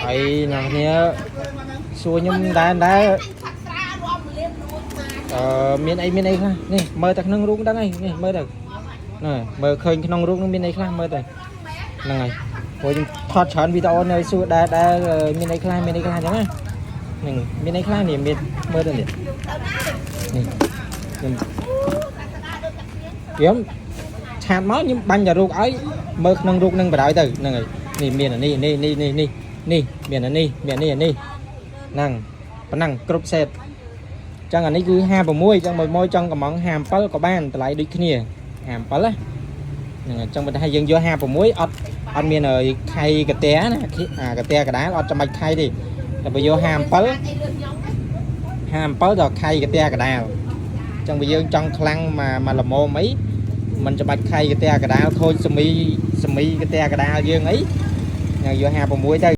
ហើយអ្នកគ្នាសួរខ្ញុំដែរដែរអឺមានអីមានអីខ្លះនេះមើលតែក្នុងរូបដឹងហើយនេះមើលទៅណែមើលឃើញក្នុងរូបនឹងមានអីខ្លះមើលទៅហ្នឹងហើយព្រោះខ្ញុំថតច្រើនវីដេអូនៅសួរដែរដែរមានអីខ្លះមានអីខ្លះអញ្ចឹងណាហ្នឹងមានអីខ្លះនេះមានមើលទៅនេះនេះខ្ញុំខ្ញុំ chat មកខ្ញុំបាញ់តែរូបឲ្យមើលក្នុងរូបនឹងបដ ாய் ទៅហ្នឹងហើយនេះមានអានេះនេះនេះនេះនេះនេះមានអានេះមាននេះអានេះហ្នឹងប៉ុណ្ណឹងគ្រប់សេតអញ្ចឹងអានេះគឺ56អញ្ចឹងមួយមួយចង់កំង57ក៏បានតម្លៃដូចគ្នា57ណាហ្នឹងហើយអញ្ចឹងបើថាយើងយក56អត់អត់មានខៃកាតាណាអាកាតាកដាលអត់ចាំបាច់ខៃទេតែបើយក57 57ដល់ខៃកាតាកដាលអញ្ចឹងបើយើងចង់ខ្លាំងមកមកល្មមអី មិនច្បាច់ខៃកតាកដាលខូចសមីសមីកតាកដាលយើងអីញ៉ាំយក56ទៅ។